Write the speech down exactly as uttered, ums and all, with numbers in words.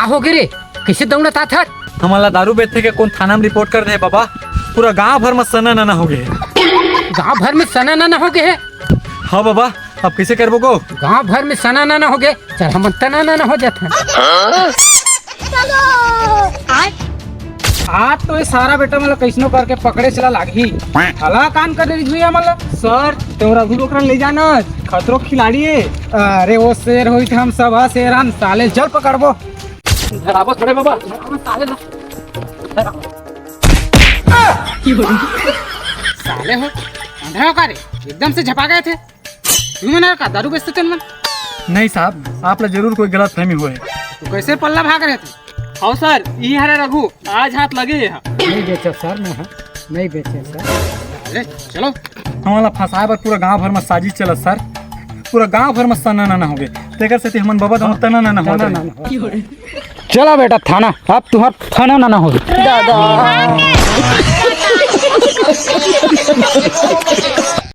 का होगे रे? कइसे दौड़त आथस? हमन ला दारू बेचथे के कोन थाना म रिपोर्ट कर दे हे बाबा। पूरा गांव भर म सना नना होगे हे। गांव भर म सना नना होगे हे? हां बाबा, अब कइसे करबो गो? गांव भर म सना नना होगे, चल हमन तना नना हो जाथन। आज तो ये सारा बेटा मन ला कइसनो करके पकड़े चला लागही। हला काम कर रही भैया मन ला। सर, तो रघु डोकरा ले जाना, खतरो खिलाड़ी हे। अरे वो शेर होई त हम सब ह शेर हन, साले जल पकड़बो। धराबो थोड़े बाबा, साले ला। साले हो, अंधा हो का रे? एकदम से झपा गए थे। तुमन का दारू बेचते तेन मन? नहीं साहब, आप ला जरूर कोई गलतफहमी होए। तो कइसे पल्ला भाग रहे थे? हां सर, इही हरे रघु, आज हाथ लगे हे। नहीं बेचा सर, मैं ह, नहीं बेचे सर। अरे चलो। हमन ला फंसाए बर पूरा गांव भर म साजिश चलत सर। पूरा गांव भर म सना नना होगे। तेकर सेती हमन बबा दोनों तना नना हो तना जाए। नना हो। चला बेटा थाना, अब तुहर थाना नना हो। दादा।